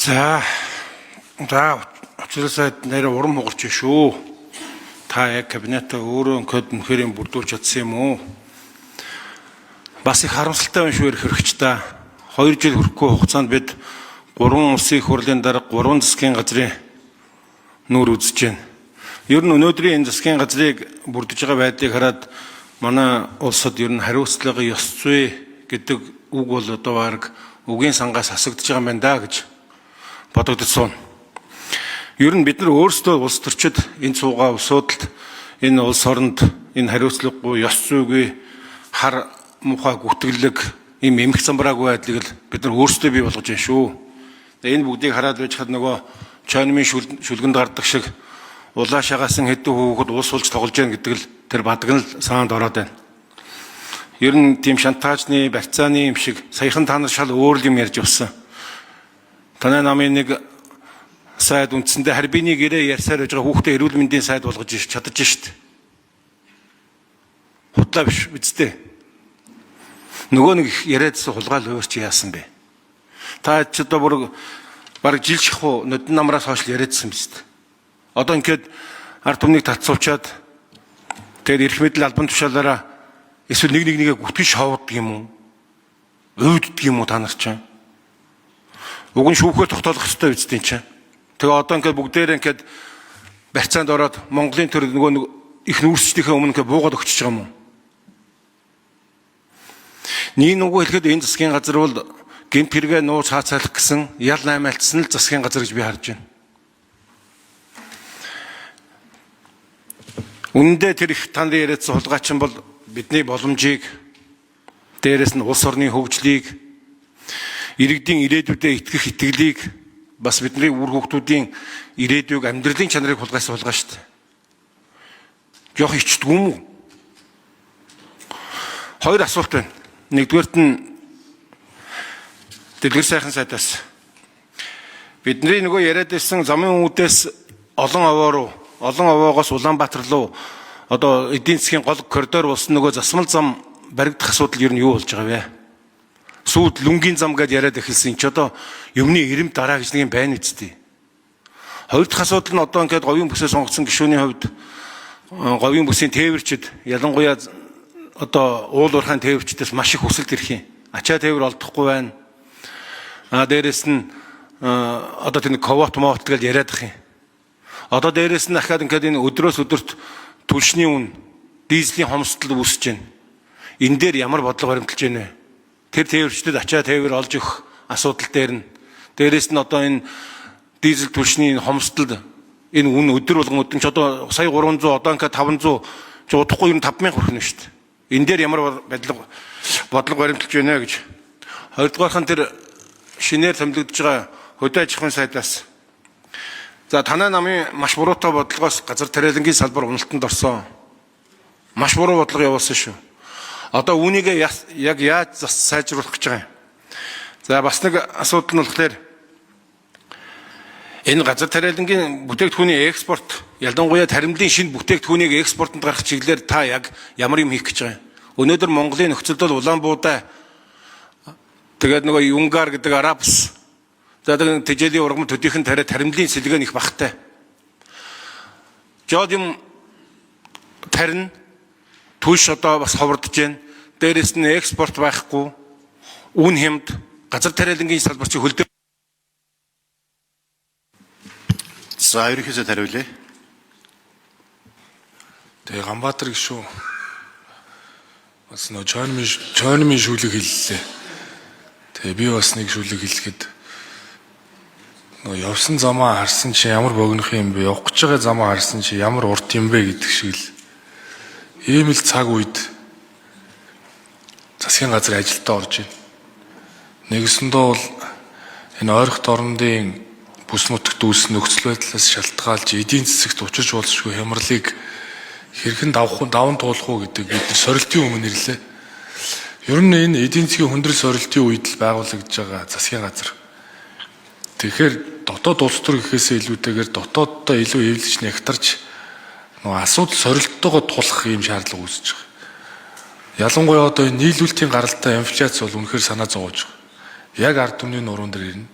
За. За, учрал сайд нэр урам хугарч шүү. Та яг кабинетаа өөрөө өнөхөд үнэхээр юм бүрдүүлж чадсан юм уу? Бас их харамсалтай байна шүү, эрх хэрэгч та. 2 жил хүрэхгүй хугацаанд бид 3 улсын их хурлын дарга, 3 засгийн газрын нүүр үзэж байна. Ер нь өнөөдрийн энэ засгийн газрыг бүрдэж байгаа байдлыг хараад манай улсад ер нь хариуцлага, ёс зүй гэдэг үг бол одоо баг үгийн сангаас хасагдж байгаа юм байна да гэж бодогдсон. Ер нь бид нар өөрсдөө улс төрчид энэ цуугаа улсуудалд, энэ улс оронд энэ хариуцлагагүй, ёс зүйгүй, хар мухай гүтгэлэг ийм эмх замбраагүй байдлыг л бид нар өөрсдөө бий болгож байна шүү. Тэгээ энэ бүгдийг хараад байж хад нөгөө чойнмын шүлгэнд гардаг шиг улаа шагаасан хэдэн хүүхэд ус сулж тоглож байна гэдэг л тэр бадаг нь л саанд ороод байна. Ер нь тийм шантаажны, барьцааны юм шиг саяхан та нар шал өөр л юм ярьж явсан. Танай намын нэг сайд үндсэндээ харбины гэрээ ярьсаар байж байгаа хүүхдээ эрүүл мэндийн сайд болгож чадаж шít. Худлаа биш үсттэй. Нөгөө нэг их яриадсан хулгаал хувирч яасан бэ? Та ч одоо бүр бараг жил шахуу нодон намраас хойш яриадсан биз дээ. Одоо ингээд ард түмнийг татсуучаад тэгээд эрх мэдэл албан тушаалаараа эсвэл нэг нэг нэгэ гүтгэж шоуддаг юм уу? Уйддаг юм уу та нар чинь? Уг нь шүүхээр тогтоолох ёстой үсттэй чинь. Тэгээ одоо ингээд бүгдээрээ ингээд барьцаанд ороод Монголын төр нөгөө нэг их нүүрсчдийнхээ өмнө ингээд буугаад өгчөж байгаа юм уу? Нэг нүгөө хэлэхэд энэ засгийн газар бол гэмт хэрэгээ нууц хаацайлах гэсэн ял наймаалтсан л засгийн газар гэж би харж байна. Үнэндээ тэр их таны яриадсан хулгайчин бол бидний боломжийг, дээрэс нь улс орны хөгжлийг, иргэдийн ирээдүйдээ итгэх итгэлийг, бас бидний үр хүүхдүүдийн ирээдүйг, амьдралын чанарыг хулгайсан хулгай шүү дээ. Жох ичдэггүй юм уу? Хоёр асуулт байна. Нэгдүгээрт нь Дэлгэр сайхан сайдаас бидний нөгөө яриад байсан замын үүдээс олон овоо руу, олон овоогоос Улаанбаатар руу одоо эдийн засгийн гол коридор болсон нөгөө засмал зам баригдах асуудал ер нь юу болж байгаа вэ? Сүйд лүнгийн зам гэдээ яриад эхэлсэн чи одоо юмны ирэм дараа гэж нэг юм байна үсттэй. Хоёр дахь асуудал нь одоо ингээд говийн бүсээ сонгоцсон гишүүний хувьд говийн бүсийн тээвэрчид, ялангуяа одоо уул уурхайн тээвэрчдээс маш их хүсэлт ирэх юм. Ачаа тээвэр олдохгүй байна. А дээрэс нь одоо тэр квот мот гэж яриад ах юм. Одоо дээрэс нь дахиад ингээд энэ өдрөөс өдөрт түлшний үн, дизелийн хомсдол үүсэж байна. Энэ дээр ямар бодлого баримталж байна вэ? Тэр тээвэрчдэд ачаа тээвэр олж өгөх асуудал дээр нь, дээрэс нь одоо энэ дизель түлшний хомсдолд энэ үн өдөр болгон өдөр ч одоо сая 300, одоо ингээд 500 ч удахгүй ер нь 5000 хүрэх нь шүү дээ. Энэ дээр ямар бодлого баримталж байна гэж. Хоёрдугаарх нь тэр шинээр томилогдож байгаа хөдөө аж ахуйн сайдаас. За, танай намын маш буруутай бодлогоос газар тариалангийн салбар уналтанд орсон. Маш буруу бодлого явуулсан шүү. Одоо үүнийгээ яг яаж сайжруулах гэж байгаа юм? За, бас нэг асуудал нь болохоор энэ газар тариалангийн бүтээгдэхүүний экспорт, ялангуяа таримлын шинэ бүтээгдэхүүнийг экспортод гаргах чиглэлээр та яг ямар юм хийх гэж байгаа юм? Өнөөдөр Монголын нөхцөлд бол Улаанбуудаа, тэгээд нөгөө Юнгар гэдэг арабс, за тэгээд тэжээлийн ургамал төдийхөн тариа таримлын сэлгээ нь их багтай. Жод юм тарина, түлш одоо бас ховордож байна. Дээрэс нь экспорт байхгүй. Үн хямд, газар тариалангийн салбар чи хөлдөө. За, ерөнхий сайд хариулъя. Тэгээ Ганбаатар гişүү бас нөө чойнмын шүлэг хэллээ. Тэгээ би бас нэг шүлэг хэлэхэд нөө явсан замаа харсан чи ямар богино юм бэ? Явах гэж байгаа замаа харсан чи ямар урт юм бэ гэдэг шиг л ийм л цаг үед засгийн газар ажилдаа орж байна. Нэгсэндээ бол энэ ойрхот орондын бүс нутагт үүссэн нөхцөл байдлаас шалтгаалж эдийн засагт учирч болзошгүй хямралыг хэрхэн давах уу, даван туулах уу гэдэг бид нар сорилтын өмнө ирлээ. Ер нь энэ эдийн засгийн хүндрэл сорилтын үед л байгуулагдж байгаа засгийн газар. Тэгэхээр дотоод улс төр гэхээсээ илүүтэйгээр дотооддоо илүү эвлэж нягтарч нөгөө асуудал сорилттойгоо тулах ийм шаардлага үүсэж байгаа. Ялангуяа одоо энэ нийлүүлэлтийн гаралтай инфляц бол үнэхээр санаа зовоож байгаа. Яг ард түмний нуруунд дээр ирнэ.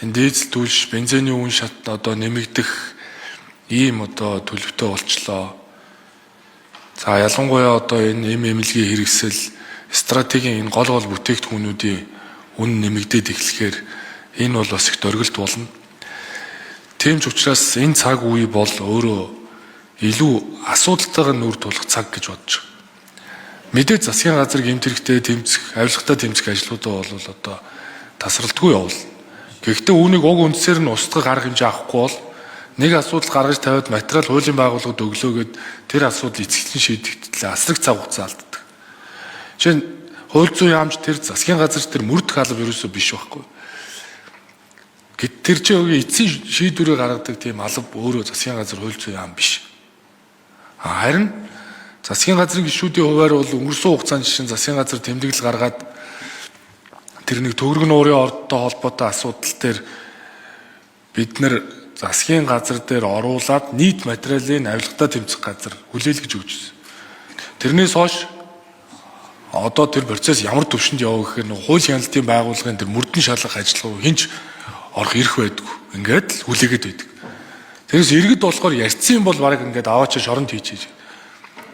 Энэ дизель түлш, бензиний үн шат одоо нэмэгдэх ийм одоо төлөвтэй болчлоо. За ялангуяа одоо энэ эмнэлгийн хэрэгсэл стратегийн энэ гол гол бүтээгдэхүүнүүдийн үн нэмэгдээд эхлэхээр энэ бол бас их дөргөлт болно. Тийм ч учраас энэ цаг үе бол өөрөө илүү асуудалтайгаар нүүр тулах цаг гэж бодож байгаа. Мэдээж засгийн газар гэмт хэрэгтэй тэмцэх, авилгатай тэмцэх ажлуудаа бол одоо тасралтгүй явуулна. Гэхдээ үүнийг уг үндсээр нь устгах арга хэмжээ авахгүй бол нэг асуудал гаргаж тавиад материал хуулийн байгууллагад өглөөгөөд тэр асуудал эцэслэн шийдэгдлээ асраг цаг хугацаа алддаг. Жишээ нь хууль зүйн яамч тэр засгийн газар тэр мөрдөх алба ерөөсөө биш байхгүй. Гэт тэр чинь өгийн эцсийн шийдвэрээ гаргадаг тийм алба өөрөө засгийн газар хууль зүйн яам биш. Харин засгийн газрын гишүүдийн хувьар бол өнгөрсөн хугацаанд жишээ нь засгийн газар тэмдэглэл гаргаад тэр нэг төгрөг нуурын ордтой холбоотой асуудал дээр бид нар засгийн газар дээр оруулаад нийт материалын авилгатай тэмцэх газар хүлээлгэж өгч ирсэн. Тэрнээс хойш одоо тэр процесс ямар түвшинд яваа гэхээр нэг хууль хяналтын байгууллагын тэр мөрдөн шалгах ажиллагаа хинч орох эрх байдгүй. Ингээд л хүлээгээд байдаг. Тэрээс иргэд болохоор ярьсан юм бол бараг ингээд аваачаа шоронд хийчихэж.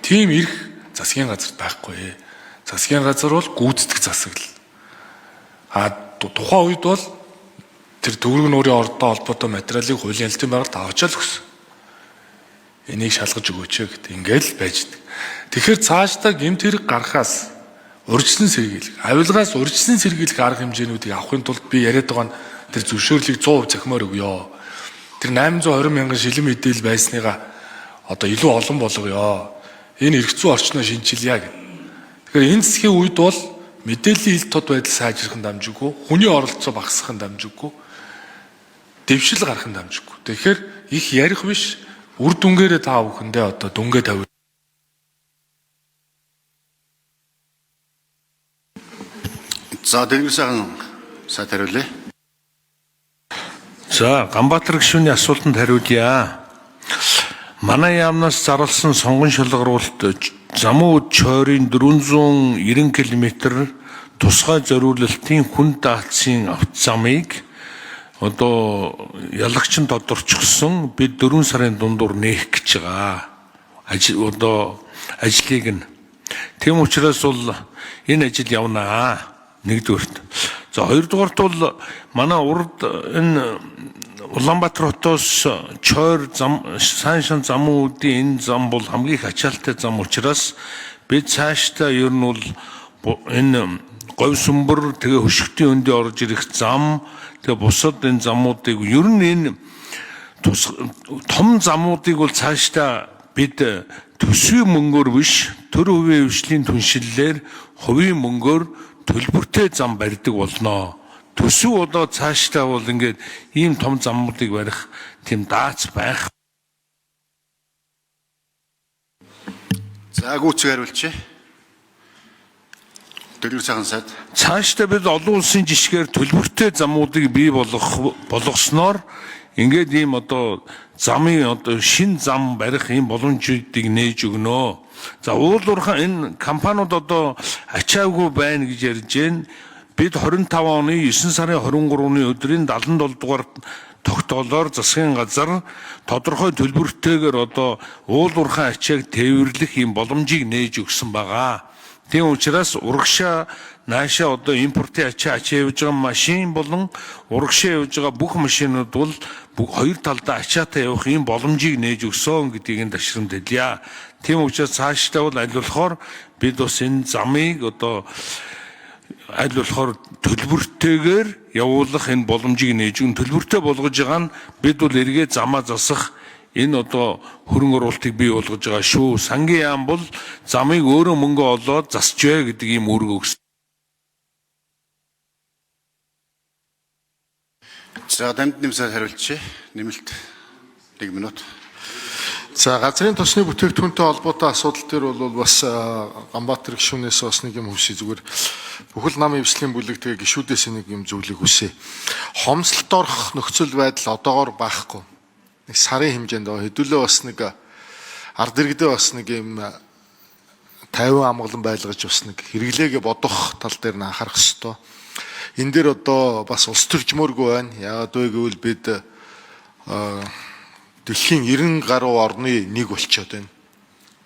Тийм эрх засгийн газарт байхгүй. Засгийн газар бол гүйцэтгэх засаглал. А тухайн үед бол тэр төгрөг нуурын ордтой холбоотой материалыг хуулийн хяналтын байгууллагад аваачаа л өгсөн. Энийг шалгаж өгөөч гэдэг. Ингээд л байж дэг. Тэгэхээр цаашдаа гэмт хэрэг гарахаас урьдчилан сэргийлэх, авилгаас урьдчилан сэргийлэх арга хэмжээнүүдийг авахын тулд би яриад байгаа нь тэр зөвшөөрлийг 100% захимаар өгөө. Тэр 820 мянган шилэн мэдээлэл байсныгаа одоо илүү олон болгоё. Энэ эрх зүйн орчноо шинчилье гэх. Тэгэхээр энэ засгийн үед бол мэдээллийн ил тод байдал сайжрах нь дамжиггүй, хүний оролцоо багасгах нь дамжиггүй, дэвшил гарах нь дамжиггүй. Тэгэхээр их ярих биш, үр дүнгээрээ та бүхэндээ одоо дүнгээ тавь. За Дэлгэр сайхан сайд хариулъя. За Ганбаатар гишүүний асуултанд хариулъя. Манай яамнаас зарласан сонгон шалгаруулалт замуу чойрын 490 км тусгай зориулалтын хүн даацын автозамыг одоо ялагч нь тодорчсон бид 4 сарын дундуур нээх гэж байгаа. Ажил одоо ажлыг нь. Тийм учраас бол энэ ажил явнаа. Нэгдүгээрт. За хоёрдугаарт бол манай урд энэ Улаанбаатар хотоос Чойр зам Саншин замын үүдийн энэ зам бол хамгийн их ачаалттай зам учраас бид цаашдаа ер нь бол энэ говь сүмбэр тэгээ хөшигтийн өндөө орж ирэх зам тэгээ бусад энэ замуудыг ер нь энэ том замуудыг бол цаашдаа бид төсвийн мөнгөөр биш төр хувийн хвшлийн түншиллээр хувийн мөнгөөр төлбөртэй зам барьдаг болно. Төсөв одоо цаашдаа бол ингээд ийм том замуудыг барих тийм даац байх. За гүйцэг хариулчих. Дэлгэр сайхан сайд. Цаашдаа бид олон улсын жишгээр төлбөртэй замуудыг бий болгох болгосноор ингээд ийм одоо замын одоо шин зам барих ийм боломжуудыг нээж өгнө. За уул уурхай энэ компаниуд одоо ачаагүй байна гэж ярьж байна. Бид 25 оны 9 сарын 23-ны өдрийн 77 дугаар тогтоолоор засгийн газар тодорхой төлбөртэйгээр одоо уул уурхай ачааг тээвэрлэх ийм боломжийг нээж өгсөн байгаа. Тийм учраас урагшаа наашаа одоо импортын ачаа явж байгаа машин болон урагшаа явж байгаа бүх машинууд бол хоёр талдаа ачаатай явах ийм боломжийг нээж өгсөн гэдгийг нь ташрамд хэлье. Тийм учраас цаашдаа бол аль болохоор бид бас энэ замыг одоо аль болохоор төлбөртэйгээр явуулах энэ боломжийг нээж өгөн төлбөртэй болгож байгаа нь бид бол эргээ замаа засах энэ одоо хөрөнгө оруулалтыг бий болгож байгаа шүү. Сангийн яам бол замыг өөрөө мөнгө олоод засч вэ гэдэг ийм үүрэг өгсөн. За дамд нэмсээр хариулчих. Нэмэлт 1 минут. За газрын тосны бүтээгдэхүүнтэй холбоотой асуудал дээр бол бас Ганбаатар гишүүнээс бас нэг юм хүсье зүгээр. Бүхэл нам эвслийн бүлэг тэгээ гишүүдээс нэг юм зүйлийг хүсье. Хомсолт орох нөхцөл байдал одоогор байхгүй. Нэг сарын хэмжээнд байгаа. Хэдүүлээ бас нэг ард иргэдээ бас нэг юм 50 амгалан байлгаж бас нэг хэрэглээгээ бодох тал дээр нь анхаарах ёстой. Энэ дээр одоо бас улс төржмөөргүй байна. Яагаад вэ гэвэл бид дэлхийн 90 гаруй орны нэг болчиход байна.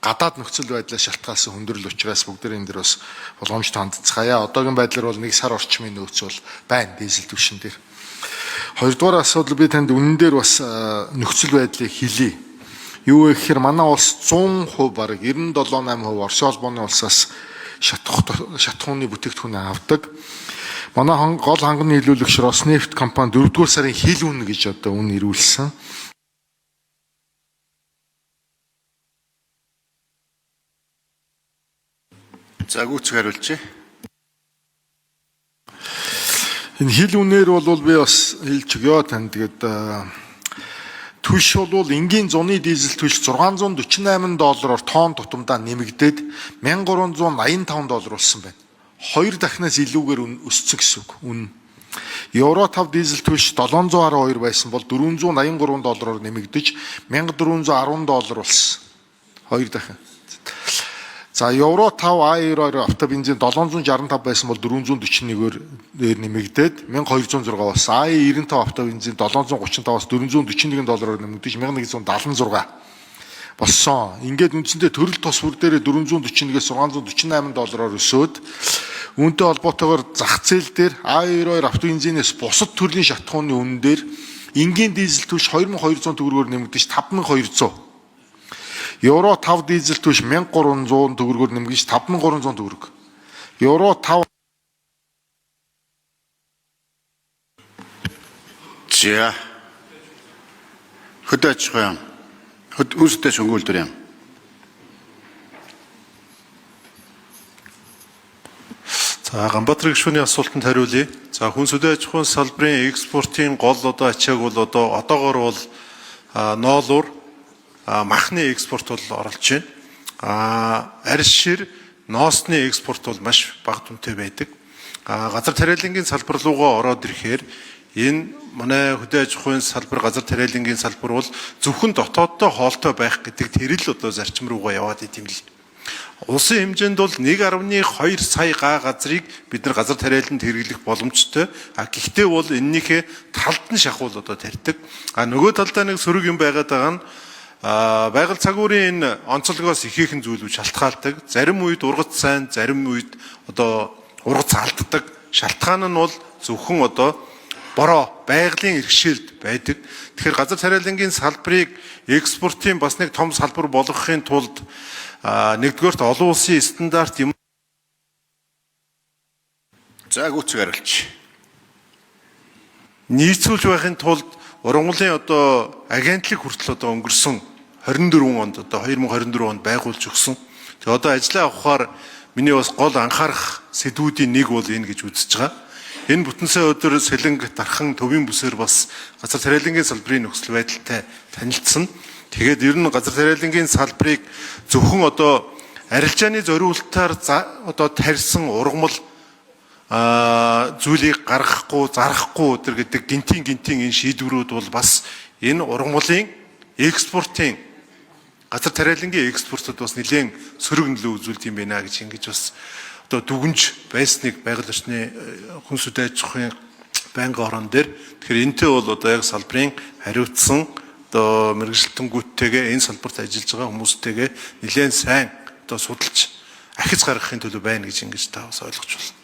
Гадаад нөхцөл байдлаас шалтгаалсан хүндрэл учраас бүгд энэ дээр бас болгоомжтой хандцгаая. Одоогийн байдлаар бол 1 сар орчмын нөөц бол байна дизель түвшин дээр. Хоёрдугаар асуудал би танд үнэн дээр бас нөхцөл байдлыг хэлье. Юу вэ гэхээр манай улс 100% бараг 97.8% Оросын холбооны улсаас шатхууны бүтээгдэхүүн авдаг. Манай гол ханганы нийлүүлэгч Роснефть компани 4-р сарын хил үнэ гэж одоо үн ирүүлсэн. За гүйцэх хариулчих. Энэ хил үнээр бол би бас хэлж өгөө танд. Тэгээд түлш бол энгийн зуны дизель түлш 648 доллараар тонн тутамдаа нэмэгдээд 1385 доллар болсон байна. 2 дахинаас илүүгээр өссөн гэсэн үг үнэ. Евро 5 дизель түлш 712 байсан бол 483 доллараар нэмэгдэж 1410 доллар болсон. 2 дахин. За Евро 5 А92 автобензин 765 байсан бол 441-ээр нэмэгдээд 1206 болсон. А95 автобензин 735-аас 441 доллараар нэмэгдэж 1176 болсон. Ингээд үндсэндээ төрөл тос бүр дээрээ 441-ээс 648 доллараар өсөөд үүнтэй холбоотойгоор зах зээл дээр А92 автобензинээс бусад төрлийн шатхууны үнэн дээр энгийн дизель түлш 2200 төгрөгөөр нэмэгдэж 5200. Евро 5 дизель түлш 1300 төгрөгөөр нэмэгдэж 5300 төгрөг. Евро 5 За. Хөдөө аж ахуйн яам. Хөд үүсдээ шөнгөлдөр яам. За Ганбаатар гишүүний асуултанд хариулъя. За хүнс хөдөө аж ахуйн салбарын экспортын гол одоо ачааг бол одоо одоогор бол ноолуур махны экспорт бол оролцож байна. Арьс шир ноосны экспорт бол маш бага түнтэй байдаг. Газар тариалангийн салбар руугаа ороод ирэхээр энэ манай хөдөө аж ахуйн салбар, газар тариалангийн салбар бол зөвхөн дотооддоо хоолтой байх гэдэг тэр л одоо зарчим руугаа яваад идэм л. Улсын хэмжээнд бол 1.2 сая га газрыг бид нар газар тариаланд хэрэглэх боломжтой. А гэхдээ бол энэнийхээ талд нь шахуул одоо тарьдаг. А нөгөө талдаа нэг сөрөг юм байгаад байгаа нь байгаль цагуурын энэ онцлогоос ихээхэн зүйлүүд шалтгаалдаг. Зарим үед ургац сайн, зарим үед одоо ургац алддаг. Шалтгаан нь бол зөвхөн одоо бороо, байгалийн иргэшээлд байдаг. Тэгэхээр газар тариалангийн салбарыг экспортын бас нэг том салбар болгохын тулд нэгдүгээрт олон улсын стандарт юм. За гүйцэх хариулчих. Нийцүүлж байхын тулд ургамлын одоо агентлаг хүртэл одоо өнгөрсөн 24 онд одоо 2024 онд байгуулж өгсөн. Тэгээ одоо ажлаа авахаар миний бас гол анхаарах сэдвүүдийн нэг бол энэ гэж үзэж байгаа. Энэ бүтэн сайн өдөр Сэлэнг Дархан төвийн бүсээр бас газар тариалангийн салбарын нөхцөл байдалтай танилцсан. Тэгээд ер нь газар тариалангийн салбарыг зөвхөн одоо арилжааны зориултаар одоо тарьсан ургамал зүйлийг гаргахгүй, зарахгүй өдр гэдэг гинтийн энэ шийдвэрүүд бол бас энэ ургамлын экспортын газар тариалангийн экспортод бас нэлээд сөрөг нөлөө үзүүлдэг юм байна гэж ингэж бас одоо дүгнж байсныг байгаль орчны хүнс хөдөө аж ахуйн байнгын хорон дээр. Тэгэхээр энэтэй бол одоо яг салбарын хариуцсан одоо мэргэжилтэнгүүттэйгээ энэ салбарт ажиллаж байгаа хүмүүстэйгээ нэлээд сайн одоо судалж ахиц гаргахын төлөө байна гэж ингэж та бас ойлгож байна.